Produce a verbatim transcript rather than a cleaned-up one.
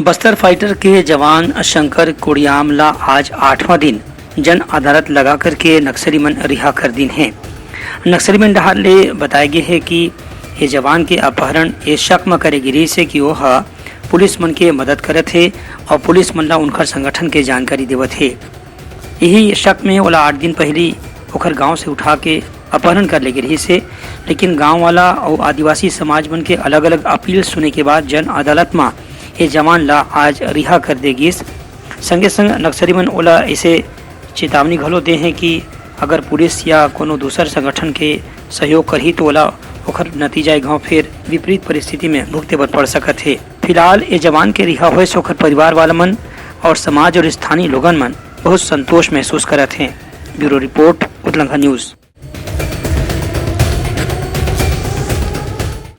Bastar fighter के जवान शंकर कोड़ियाम ला आज आठवां दिन जन अदालत लगा करके नक्सली मन रिहा कर दिन हे। नक्सली मन डहार ले बताए गे हे कि ये जवान के अपहरण ये शक म करे गिरिस हे कि वो ह पुलिस मन के मदद करत हे और पुलिस मन ला उनकर संगठन के जानकारी देवत हे। यही शक में ओला आठ दिन पहली ओखर गांव से उठा के अपहरण कर ले गिरिस हे, लेकिन गांव वाला और आदिवासी समाज मन के अलग-अलग अपील सुने के बाद जन अदालत म ये जवान ला आज रिहा कर दे गिस। संगे संग नक्सली मन ओला इसे चेतावनी घलो दे हे कि अगर पुलिस या कोनो दूसर संगठन के सहयोग करही तो ओला ओखर नतीजा एक घाव फेर विपरीत परिस्थिति में भुगते बर पड़ सकत हे। फिलहाल ये जवान के रिहा होए से ओखर परिवार वाला मन और समाज और स्थानीय लोगन मन बहुत संतोष महसूस करत हे। ब्यूरो रिपोर्ट, उतलंघा न्यूज।